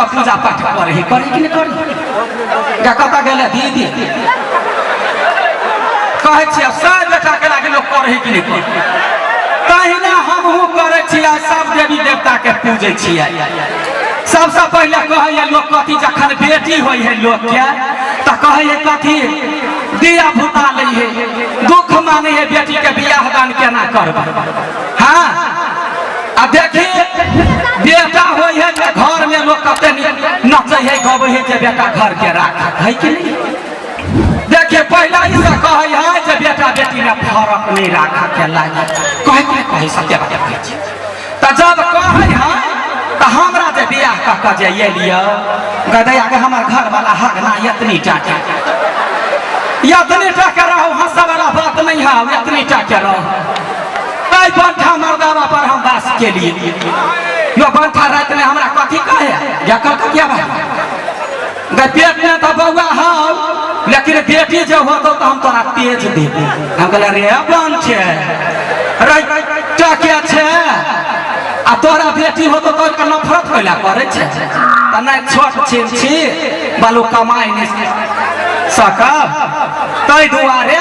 सब पूजा पाठ करे है, करे कि नहि करे? गे कतऽ गेलै दीदी? कहै छियै सब बेटा के लागे लोग करे है कि नहि करे? तहिना हमहूँ करै छियै, सब देवी देवता के पूजै छियै। सबसँ पहिले कहैया लोक कथी, जखन बेटी होइ है लोक के तऽ कहै है कथी, दिया भुता लै है, दुख मानै है बेटी के बियाह दान केना करबै। हाँ आ देखी बेटा होइ है जे घर में लोग कते नचै है गबै है जे बेटा घर के राख है कि नहीं। देखिए पहला ई सब कहै है जे बेटा बेटी में फर्क नहीं राख के लागे, कहै कि नहीं कहै? सत्य बात कहै छी। तऽ जब कहै है तऽ हमरा जे बियाह कऽ कऽ जे एलियै गदैया के हमर घरवाला हगना एतनी टा के, एतनी टा के रहू, हंसऽ वाला बात नहीं है, एतनी टा के रहू। ताहि बंठा मर्दावा पर हम वास केलिए। यो बंठा राति में हमरा कथी कहे या कल क्या भाई गए पेट में तो बउआ हौ, लेकिन बेटी जे होतो तो हम तोरा तेज देबो। हम कहले रे बंठे रे टके छे, आ तोरा बेटी होतो तो ओकर नफरत कैला करे छे? त नहीं छोट छिन छी बालू कमाई नहीं सकब, ताहि दुआरे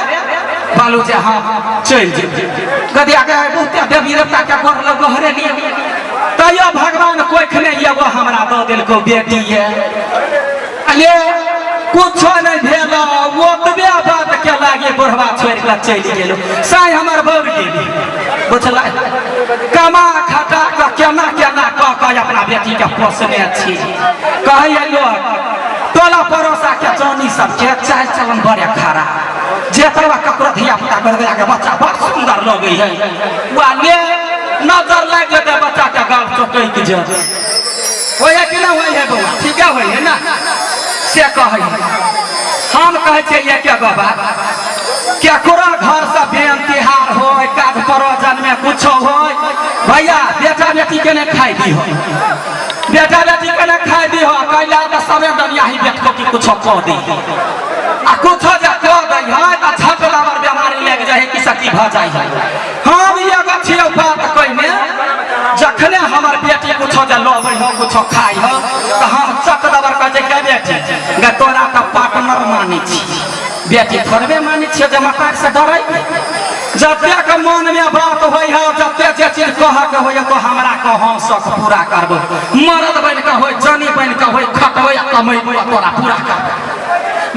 बालू जे हाँ चलि जेबै। गदिया के बहुते देवी देवता के गोर लग गहरे लिए, तैयो भगवान कोख ने एगो हमरा दऽ देलको बेटी ये। अले कुछो नहीं भेल, ओतबे बात के लागे बुढ़वा छोड़ि कऽ चलि गेलो, साई हमर बौर गेली। बुझल कमा खटा कऽ केना केना कऽ कऽ अपना बेटी के पोसने छी। कहैया लोक टोला पड़ोसा के जानी सबके चालि चलन बड़े खराब, जे तोरा ककरो धिया पुता कर के बच्चा बड़ सुंदर लगै है, वा ले नजर लागि जेतै बच्चा के गाल चटकि जेतै। होइ है कि नहि होइ है बौआ? ठीके होइ है ना? से कहै है। हम कहै छियै एके गो बात, केकरो घर से बेन तिहार होय, काज परोजन में कुछो होय, भैया बेटा बेटी के नहि खाइ दिहो, बेटा बेटी के नहि खाइ दिहो। कैला तऽ सबे दुनिया ही बेटको की कुछो कह दी, आ कुछो जे कह दै है तऽ झट लबर बीमारी लागि जाइ है कि सकी भऽ जाइ है। हम एगो छियौ बात कहने, जखने हमर बेटी कुछो जे लबै हो कुछो खाइ हो तऽ हम चक दबर कहै छै के बेटी गे तोरा तऽ पार्टनर मानै छी, बेटी थोड़बे मानै छियै जे मतार से डरै। जतेक मन में बात होइ है, जते जे चीज कहऽ के होइए तो हमरा कह, हम शौक पूरा करबो। मरद बनि कऽ होइ, जनी बनि कऽ होइ, खटबै आ कमेबो आ तोरा पूरा करबो।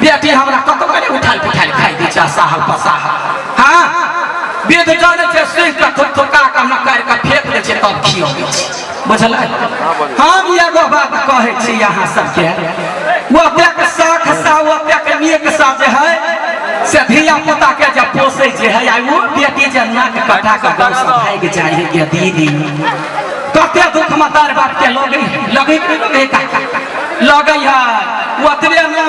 बेटी हमरा कतौ कने उठाल पुठाल खाइ दै छै साहब पसाहब। हाँ विध जानै छै, सीख कऽ थुकथुका कऽ नकारि कऽ फेंक दै छै तब खियबै छै। बुझलै? हम एगो बात कहै छी अहाँ सबके, ओतेक शौक सँ ओतेक नीक सँ जे है से धिया पुता के जे पोसै जे है, आ ओ बेटी जे नाक कटा कऽ गाँव सँ भागि जाइ है गे दीदी, कते दुख मतार बाप के लगै लगै कि लगै काका लगै है। ओतबे नहि,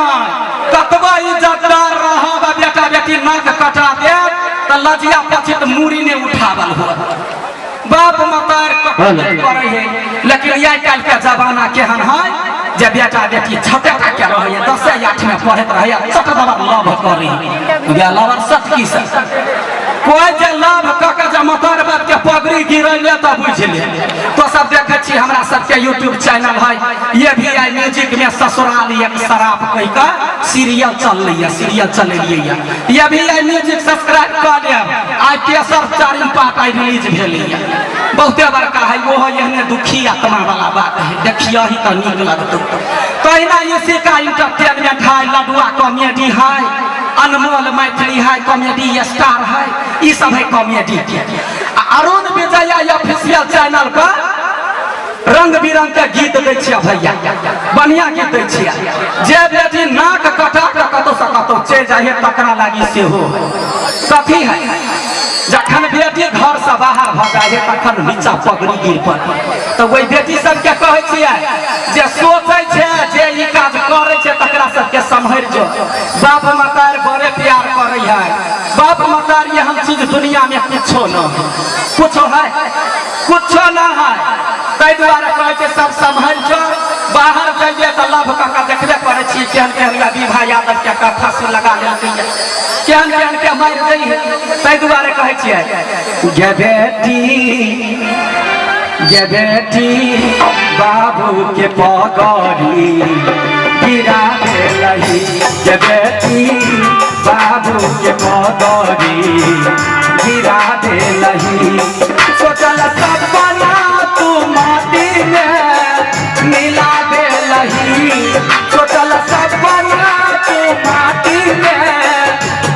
कतबो इज्जतदार रहब आ बेटा बेटी नाक कटा देत तऽ लजिया पछित मूड़ी नहि उठावल होत। बाप मतार करै है, लेकिन आइ काल्हि के जमाना केहन है जे बेटा बेटी छोटे टा के रहै है, 10 8 में पढ़ैत रहै है, चट दबर लभ करै है। लवर सट की से कोई जे लभ कऽ के जे मतार बाप के पगड़ी गिरैले तऽ बुझि ले। तो सब देखै छी हमरा सबके यूट्यूब चैनल है, ये भी आई म्यूजिक में ससुराल एक शराब कहि कऽ सीरियल चललै सीरियल चलेलियै। ये भी आई म्यूजिक सब्सक्राइब कऽ लेब। आइ तेसर चारिम पार्ट आइ रिलीज भेलैए, बहुते बड़का है ओहो, एहने दुखी आत्मा वाला बात है, देखियो ही तऽ नीक लगतौ। तहिना इसी का इंटरटेनमेंट है, लडुआ कॉमेडी है, अनमोल मैथिली है, कॉमेडी स्टार है, ई सब है कॉमेडी के। अरुण विजया ऑफिशियल चैनल पर रंग बिरंग के गीत दै छियै भैया, बढ़िया गीत दै छियै। जे बेटी नाक कटा कऽ कतौ से कतौ चलि जाइ है तकरा लागी सेहो कथी है, जखन बेटी घर से बाहर भऽ जाइ है तखन नीचा पगड़ी गिर पड़े। तऽ ओहि बेटी सबके कहै छियै जे सोचै छै जे ई काज करै छै तकरा सबके सम्हरि जो। बाप मतार बड़े प्यार करै है, बाप मतार एहन चीज दुनिया में कुछो न है, कुछो है कुछो न है। ताहि दुआरे कहै छै सब सम्हरि जो। बाहर जाइए तऽ लभ कऽ कऽ देखबे करै छी केहन केहन के विभा यादव के कऽ फांसी लगा लेलकै, केहन केहन के मारि दै है। ताहि दुआरे कहै छियै गे बेटी ये बेटी बाबू के पगड़ी गिरा देलही, ये बेटी बाबू के पगड़ी गिरा देलही। सोचल सपना तू माटी में मिला देलही, सोचल सपना तू माटी में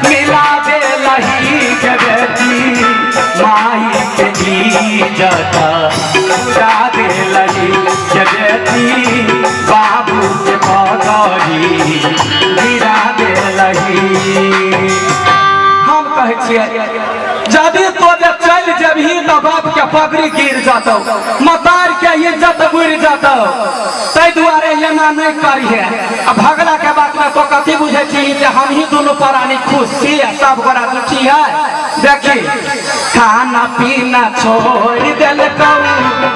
मिला देलही। के बेटी माई के इज्जत उड़ा देलही, के बेटी बाबू के पगड़ी गिरा देलही। हम कहै छियै यदि तो जे चलि जेबही तऽ बाप के पगड़ी गिर जतौ, मतार के इज्जत बुड़ि जतौ, ताहि दुआरे एना नहि करिहे। आ भगला के बात में तो कथी बुझै छी जे हमही दुनू प्राणी खुश छी आ सब गोरा दुखी है। देखी खाना पीना छोड़ देलकौ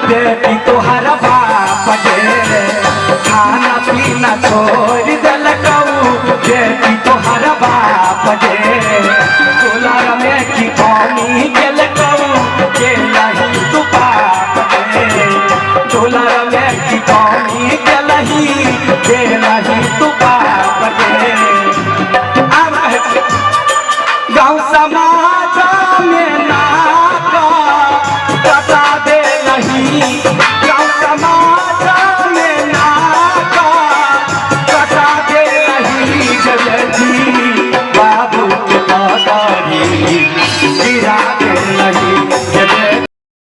बेटी तोहर बाप गे, खाना पीना छोड़ देलकौ बेटी तोहर बाप गे। दुलार में की कमी केलकौ के लही तू पाप गे, दुलार में की कमी केलही के लही तू पाप गे। आब कहै छी गाँव समाज